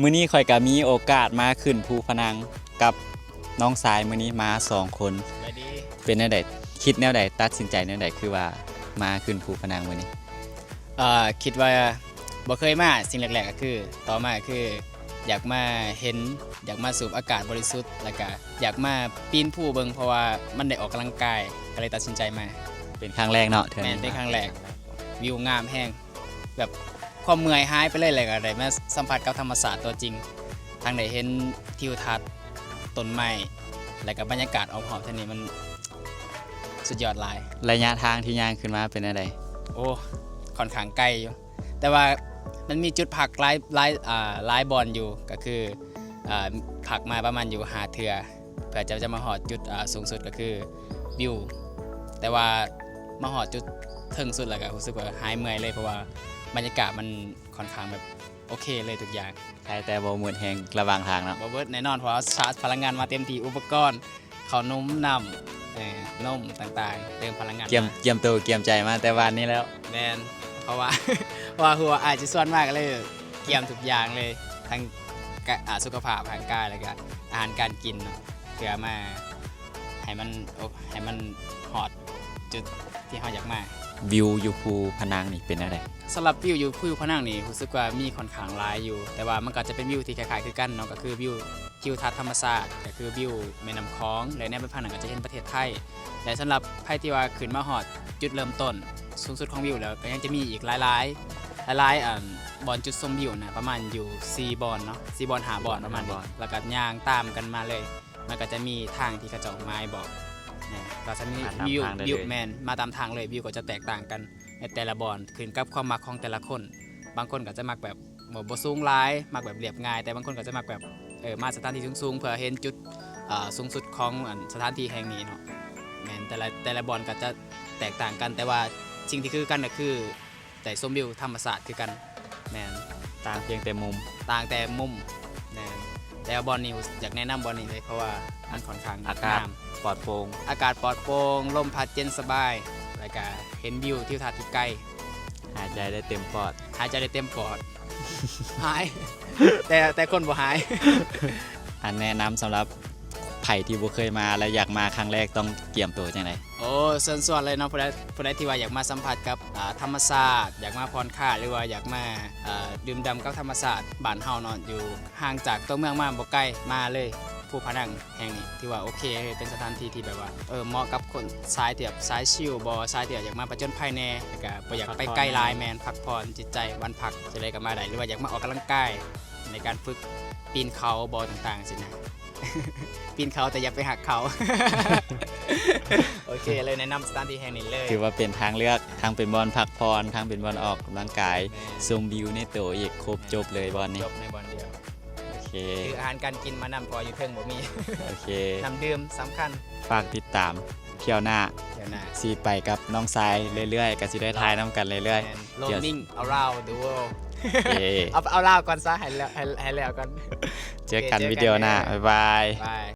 ມື້ນີ້ຂ້ອຍກໍມີໂອກາດມາຂຶ້ນພູພະນັງກັບນ້ອງຊາຍ ມື້ນີ້ມາສອງຄົນ. ສະບາຍດີ. ເປັນແນວໃດ? ຄິດແນວໃດ? ຕັດສິນໃຈແນວໃດ? ຄືວ່າມາຂຶ້ນພູພະນັງມື້ນີ້. ເອີ ຄິດວ່າບໍ່ເຄີຍມາ, ສິ່ງແລກໆກໍຄື ຕໍ່ມາກໍຄື ຢາກມາເຫັນ, ຢາກມາສູດອາກາດບໍລິສຸດ ແລ້ວກະຢາກມາປີນພູເບິ່ງ ເພາະວ່າມັນໄດ້ອອກກຳລັງກາຍ ກໍເລີຍຕັດສິນໃຈມາ. ເປັນຄັ້ງແລກເນາະ? ເທື່ອນີ້ ແມ່ນ ເປັນຄັ້ງແລກ. ວິວງາມແຮງ ແບບຄວາມເມື່ອຍຫາຍໄປເລີຍ ແລ້ວກໍໄດ້ມາສຳຜັດກັບທຳມະຊາດຕົວຈິງ ທັງໄດ້ເຫັນທິວທັດ, ຕົ້ນໄມ້ ແລ້ວກໍບັນຍາກາດອ້ອມຮອບແຖວນີ້ ມັນສຸດຍອດຫຼາຍ. ໄລຍະທາງທີ່ຍ່າງຂຶ້ນມາເປັນແນວໃດ? ໂອ້ ຂ້ອນຂ້າງໄກຢູ່ ແຕ່ວ່າມັນມີຈຸດພັກຫຼາຍ ຫຼາຍ ອ່າ ຫຼາຍບ່ອນຢູ່ ກໍຄື ອ່າ ພັກມາປະມານຢູ່ຫ້າເທື່ອ ເພື່ອຈະ ຈະມາຮອດຈຸດ ອ່າ ສູງສຸດກໍຄືວິວ ແຕ່ວ່າມາຮອດຈຸດເທິງສຸດແລ້ວກໍຮູ້ສຶກວ່າຫາຍເມື່ອຍເລີຍ ເພາະວ່າບັນຍາກາດມັນຂ້ອນຂ້າງແບບໂອເຄເລີຍທຸກຢ່າງ. ໄຄແຕ່ບໍ່ໝົດແຮງລະຫວ່າງທາງເນາະ? ບໍ່ໝົດແນ່ນອນ ເພາະວ່າຊາດພະລັງງານມາເຕັມທີ່ ອຸປະກອນ ເຂົ້າໜົມ ນ້ຳ ເອີ ນົມຕ່າງໆ ເຕີມພະລັງງານ. ກຽມ ກຽມໂຕກຽມໃຈມາແຕ່ວານນີ້ແລ້ວ. ແມ່ນ ເພາະວ່າ ເພາະວ່າຮູ້ວ່າອ້າຍຊິຊວນມາ ກໍເລີຍກຽມທຸກຢ່າງເລີຍ ທັງກະ ອ່າ ສຸຂະພາບຮ່າງກາຍ ແລ້ວກະອາຫານການກິນເນາະ ເພື່ອມາໃຫ້ມັນ ໂອ ໃຫ້ມັນຮອດຈຸດທີ່ເຮົາຢາກມາ. ວິວຢູ່ພູພະນັງນີ້ເປັນແນວໃດ? ສຳລັບວິວຢູ່ພູພະນັງນີ້ ຮູ້ສຶກວ່າມີຂ້ອນຂ້າງຫຼາຍຢູ່ ແຕ່ວ່າມັນກໍຈະເປັນວິວທີ່ຄ້າຍໆຄືກັນເນາະ ກໍຄືວິວ ທິວທັດທຳມະຊາດ ກໍຄືວິວແມ່ນ້ຳຂອງ ແລະ ແນມໄປຝັ່ງນັ້ນກໍຈະເຫັນປະເທດໄທ. ແລະ ສຳລັບໃຜທີ່ວ່າຂຶ້ນມາຮອດຈຸດເລີ່ມຕົ້ນສູງສຸດຂອງວິວແລ້ວ ກໍຍັງຈະມີອີກຫຼາຍໆ ຫຼາຍໆ ອັນ ບ່ອນຈຸດຊົມວິວນະ ປະມານຢູ່ສີ່ບ່ອນເນາະ ສີ່ບ່ອນ ຫ້າບ່ອນປະມານນີ້ ແລ້ວກໍຍ່າງຕາມກັນມາເລີຍ. ມັນກໍຈະມີທາງທີ່ເຂົາເຈົ້າໝາຍບອກ ແມ່ນ ກໍຈະມີ ມາຕາມ ວິວ ທາງໄດ້ເລີຍ ວິວ ແມ່ນ ມາຕາມທາງເລີຍ. ວິວກໍຈະແຕກຕ່າງກັນໃນແຕ່ລະບ່ອນ ຂຶ້ນກັບຄວາມມັກຂອງແຕ່ລະຄົນ. ບາງຄົນກໍຈະມັກແບບ ບໍ່ ບໍ່ສູງຫຼາຍ ມັກແບບລຽບງ່າຍ ແຕ່ບາງຄົນກໍຈະມັກແບບ ເອີ ມາສະຖານທີ່ສູງໆ ເພື່ອເຫັນຈຸດ ເອີ ສູງສຸດຂອງ ອັນ ສະຖານທີ່ແຫ່ງນີ້ເນາະ. ແມ່ນ ແຕ່ລະ ແຕ່ລະບ່ອນກໍຈະແຕກຕ່າງກັນ ແຕ່ວ່າສິ່ງທີ່ຄືກັນກໍຄືໄດ້ຊົມວິວທຳມະຊາດຄືກັນ. ແມ່ນ ຕ່າງພຽງແຕ່ມຸມ ຕ່າງແຕ່ມຸມ. ແມ່ນ ແຕ່ວ່າບ່ອນນີ້ຢາກແນະນຳບ່ອນນີ້ເລີຍ ເພາະວ່າມັນຂ້ອນຂ້າງ ອາກາດ ງາມ ປອດໂປ່ງ ອາກາດປອດໂປ່ງ ລົມພັດເຢັນສະບາຍ ແລ້ວກະເຫັນວິວທິວທັດທີ່ໄກ. ຫາຍໃຈໄດ້ເຕັມປອດ ຫາຍໃຈໄດ້ເຕັມປອດ ຫາຍ ແຕ່ ແຕ່ຄົນບໍ່ຫາຍ. ອັນແນະນຳສຳລັບໃຜທີ່ບໍ່ເຄີຍມາ ແລະ ຢາກມາຄັ້ງແລກຕ້ອງກຽມໂຕຈັ່ງໃດ? ໂອ້ ເຊີນຊວນເລີຍເນາະ ຜູ້ໃດ ຜູ້ໃດທີ່ວ່າຢາກມາສຳຜັດກັບ ອ່າ ທຳມະຊາດ ຢາກມາຜ່ອນຄາຍ ຫຼືວ່າຢາກມາ ອ່າ ດື່ມດ່ຳກັບທຳມະຊາດບ້ານເຮົາເນາະ ຢູ່ຫ່າງຈາກຕົວເມືອງມາບໍ່ໄກ ມາເລີຍ ພູພະນັງ ແຫ່ງນີ້ຖືວ່າໂອເຄ ເປັນສະຖານທີ່ທີ່ແບບວ່າ ເອີ ເໝາະກັບຄົນສາຍທີ່ແບບສາຍຊິວບໍ ສາຍທີ່ແບບຢາກມາຜະຈົນໄພແດ່ ແລ້ວກະບໍ່ຢາກໄປໄກຫຼາຍ. ພັກຜ່ອນ ແມ່ນ ພັກຜ່ອນຈິດໃຈ ວັນພັກ ຈະໄດ້ກໍມາໄດ້ ຫຼືວ່າຢາກມາອອກກຳລັງກາຍໃນການຝຶກປີນເຂົາບໍ ຕ່າງໆ ຊີ້ນະ ປີນເຂົາແຕ່ຢ່າໄປຫັກເຂົາ. ໂອເຄ ເລີຍແນະນຳສະຖານທີ່ແຫ່ງນີ້ເລີຍ ຖືວ່າເປັນທາງເລືອກ ທັງເປັນບ່ອນພັກຜ່ອນ ທັງເປັນບ່ອນອອກກຳລັງກາຍ ແມ່ນ ຊົມວິວໃນໂຕອີກ ຄົບຈົບເລີຍບ່ອນນີ້ ຈົບໃນບ່ອນດຽວ. ໂອເຄ ຖືອາຫານການກິນມານຳ ເພາະວ່າຢູ່ເທິງບໍ່ມີ. ໂອເຄ ນ້ຳດື່ມສຳຄັນ. ຝາກຕິດຕາມ ທ່ຽວໜ້າ ທ່ຽວໜ້າ ຊິໄປກັບນ້ອງຊາຍເລື້ອຍໆ ກໍຊິໄດ້ຖ່າຍນຳກັນເລື້ອຍໆ. ແມ່ນ roaming around the world. ເອີ ເອົາ ເອົາລາວກ່ອນຊະ ໃຫ້ແລ້ວ ໃຫ້ ໃຫ້ແລ້ວກ່ອນ. ເຈີກັນ ໂອເຄ ວິດີໂອໜ້າ ເຈີກັນເດີ້ ບາຍບາຍ ບາຍ.